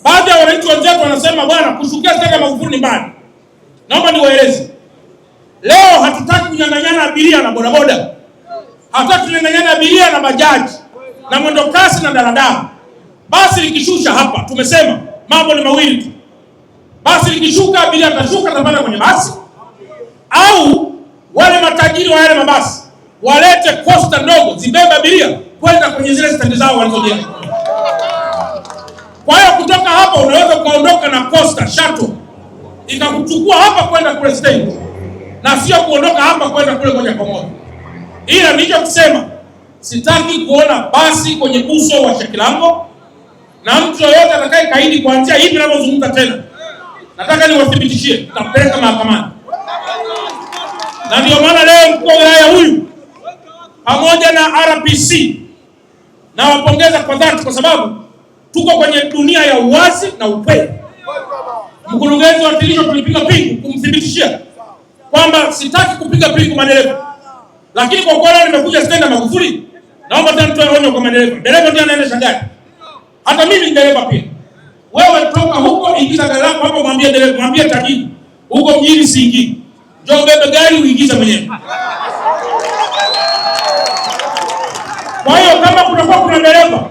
Baadhi ya wananchi wenzetu wanasema bwana, kushukia stendi ya Magufuli ni mbali. Naomba niwaeleze leo, hatutaki kunyang'anyana abiria na bodaboda, hatutaki kunyang'anyana abiria na bajaji na mwendokasi na daladala. Basi likishusha hapa, tumesema mambo ni mawili tu. Basi likishuka, abiria atashuka, atapanda kwenye basi, au wale matajiri wa yale mabasi walete kosta ndogo zibebe abiria kwenda kwenye zile stendi zao walizojenga. Kwa hiyo kutoka hapa unaweza ukaondoka na kosta shuttle ikakuchukua hapa kwenda kule stendi, na sio kuondoka hapa kwenda kule moja kwa moja. Ila nilichokisema, sitaki kuona basi kwenye uso wa Shekilango, na mtu yoyote atakaye kaidi kuanzia hivi ninavyozungumza tena, nataka niwathibitishie, nitampeleka mahakamani. Na ndio maana leo mkuu wa wilaya huyu pamoja na RPC nawapongeza kwa dhati, kwa sababu tuko kwenye dunia ya uwazi na ukweli. Mkurugenzi wa TIRISHO tulipiga pingu kumthibitishia kwamba sitaki kupiga pingu madereva, lakini kwa kuwa leo nimekuja stendi ya Magufuli, naomba tena nitoe onyo kwa madereva. Dereva ndiye anaendesha gari, hata mimi ni dereva pia. Wewe toka huko, ingiza gari lako hapo, mwambie dereva, mwambie tajiri huko mjini siingii, njoo ubebe gari uingize mwenyewe. Kwa hiyo kama kunakuwa kuna dereva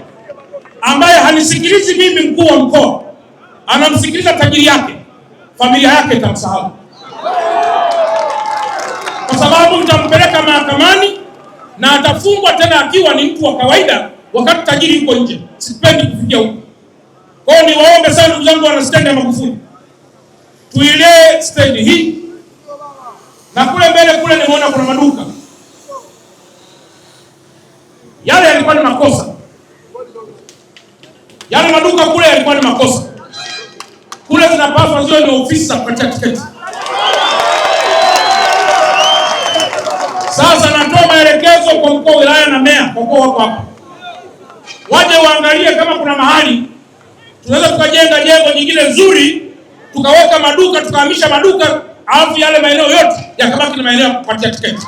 ambaye hanisikilizi mimi mkuu wa mkoa, anamsikiliza tajiri yake, familia yake itamsahau, kwa sababu mtampeleka mahakamani na atafungwa tena akiwa ni mtu wa kawaida, wakati tajiri yuko nje. Sipendi kufikia huko. Kwa hiyo niwaombe sana ndugu zangu wana stendi ya Magufuli, tuilee stendi hii, na kule mbele kule nimeona kuna maduka yale yalikuwa ni makosa. Yale maduka kule yalikuwa ni makosa. Kule zinapaswa ziwe ni ofisi za kukatia tiketi. Sasa natoa maelekezo kwa mkuu wa wilaya na meya, kwa kuwa wako hapa, waje waangalie kama kuna mahali tunaweza tukajenga jengo nyingine nzuri, tukaweka maduka, tukahamisha maduka, alafu yale maeneo yote yakabaki na maeneo ya kupatia tiketi.